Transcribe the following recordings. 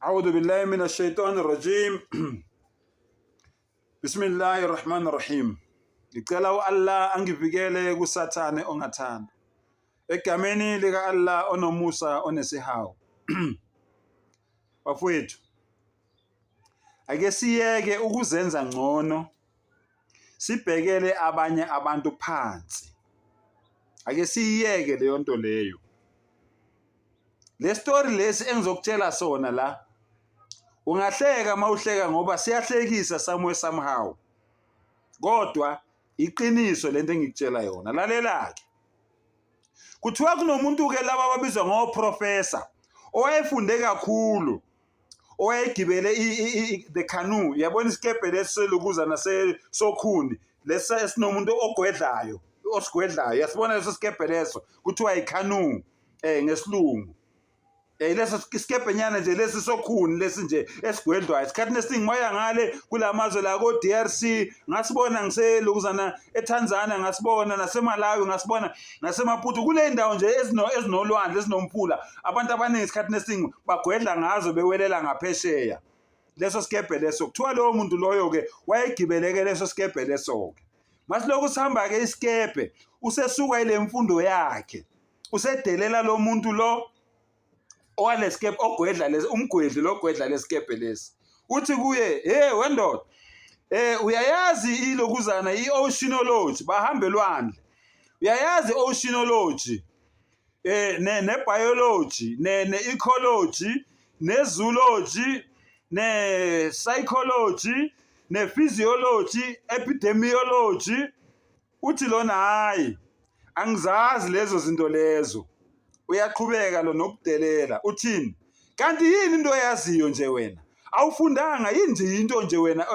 A'udhu billahi minash shaitani rajim. Bismillahir Rahmanir Rahim. Ngicela uAllah angivikele kuSathane ongathanda. Egameni lika Allah onomusa onesihawu. Bafowethu, ake siyeke ukuzenza ngcono sibhekele abanye abantu phansi. Ake siyiyeke leyo nto leyo. Le story lesi engizokutshela sona la ungahleka uma uhleka ngoba siyahlekisa somewhere somehow. Kodwa iqiniso lento engikutshela yona. Lalela-ke. Kuthiwa kunomuntu-ke laba ababizwa ngoprofessor owayefunde kakhulu owayegibele the canoe, yabona isikebhe lesi selokuza nasesokhuni lesi esinomuntu ogwedlayo osigwedlayo, yasibona leso sikebhe leso kuthiwa i-canoe ngesilungu. Leso sikebhenyana nje lesi sokhuni lesi nje esigwedlwayo. Esikhathini esiningi waya ngale kula mazwe la ko-DRC ngasibona ngiselokuzana eTanzania ngasibona naseMalawi ngasibona naseMaputo kule ndawo nje ezinolwandle ezinomfula abantu abaningi esikhathini esiningi bagwedla ngazo bewelela ngaphesheya. Leso sikebhe leso kuthiwa lowo muntu loyo-ke wayegibeleke leso sikebhe leso-ke. Masilokhu sihamba-ke isikebhe usesuka ile mfundo yakhe usedelela lo muntu lo owalesikebhe ogwedla lesi umgwedli logwedla lesikebhe lesi uthi kuye hey wendoda uyayazi ilokuzana i-oceanology bahamba elwandle uyayazi i-oceanology ne-biology ne-ecology ne-zoology ne-psychology ne-physiology epidemiology. Uthi lona hayi angizazi lezo zinto lezo. Uyaqhubeka lo nokudelela. Uthini? Kanti yini into oyaziyo nje wena? Awufundanga yini nje into nje wena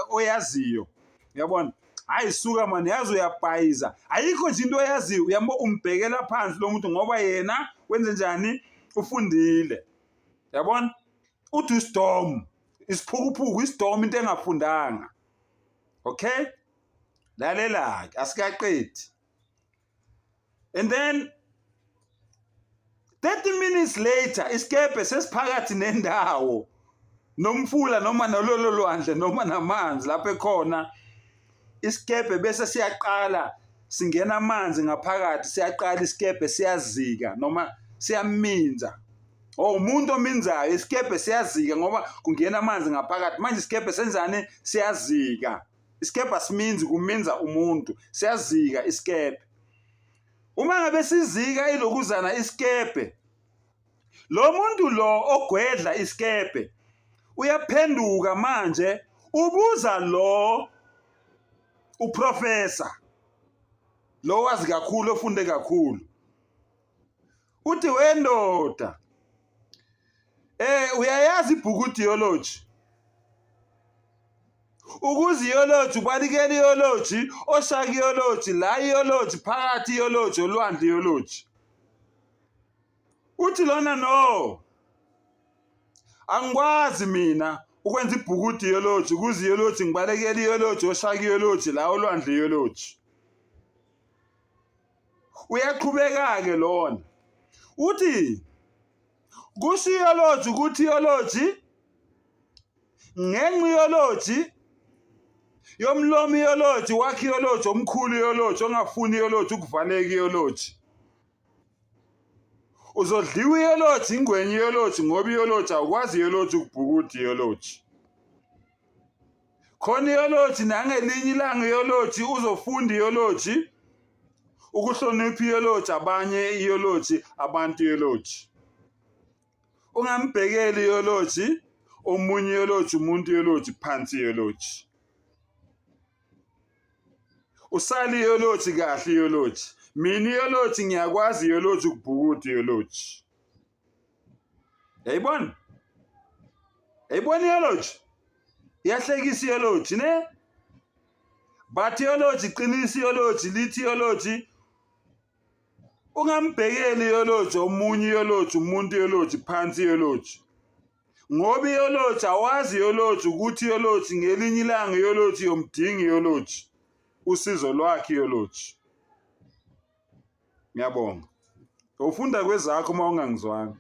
oyaziyo? Uyabona? Hayi suka mani, yazi uyabhayiza. Ayikho nje into oyaziyo. Uyambo umbhekela phansi lo muntu ngoba yena wenze njani? Ufundile. Uyabona? Uthi isidom, isiphukuphuku, isidom into engafundanga. Okay? Lalela-ke asikaqedi. And then 30 minutes later isikebhe sesiphakathi nendawo nomfula noma nololo lwandle noma namanzi lapho ekhona isikebhe bese siyaqala singena amanzi ngaphakathi siyaqala isikebhe siyazika noma siyaminza. Oh umuntu ominzayo isikebhe siyazika ngoba kungena amanzi ngaphakathi manje isikebhe senzani siyazika. Isikebhe asiminzi kuminza umuntu siyazika isikebhe. Uma ngabe sizika ilokuzana isikebhe lo muntu lo ogwedla isikebhe uyaphenduka manje ubuza lo uprofessor lo wazi kakhulu ofunde kakhulu uthi wendoda uyayazi ibhuku theology ukuze iyoloji ubalikela iyoloji oshaka iyoloji la iyoloji phakathi iyoloji olwandle iyoloji. Uthi lona no angikwazi mina ukwenza ibhukudi iyoloji ukuze iyoloji ngibalekela iyoloji oshaka iyoloji la olwandle iyoloji. Uyaqhubeka-ke lona uthi kusho iyoloji ukuthi iyoloji ngenxa iyoloji yomlomo iyoloji wakhe iyoloji omkhulu iyoloji ongafuni iyoloji ukuvaleka iyoloji uzodliwa iyoloji ingwenye iyoloji ngoba iyoloji awukwazi iyoloji ukubhukuda iyoloji khona iyoloji nangelinye ilanga iyoloji uzofunda iyoloji ukuhlonipha iyoloji abanye iyoloji abantu iyoloji ungambhekeli iyoloji omunye iyoloji umuntu iyoloji phansi iyoloji usali iyoloji kahle iyoloji mina iyoloji ngiyakwazi iyoloji ukubhukuda iyoloji yayibona yayibona iyoloji iyahlekisa iyoloji ne but iyoloji qinisa iyoloji lithi iyoloji ungambhekeli iyoloji omunye iyoloji umuntu iyoloji phansi iyoloji ngoba iyoloji awazi iyoloji ukuthi iyoloji ngelinye ilanga iyoloji yomdinga iyoloji usizo lwakhe iyoloji. Ngiyabonga. Ufunda kwezakho uma ungangizwanga.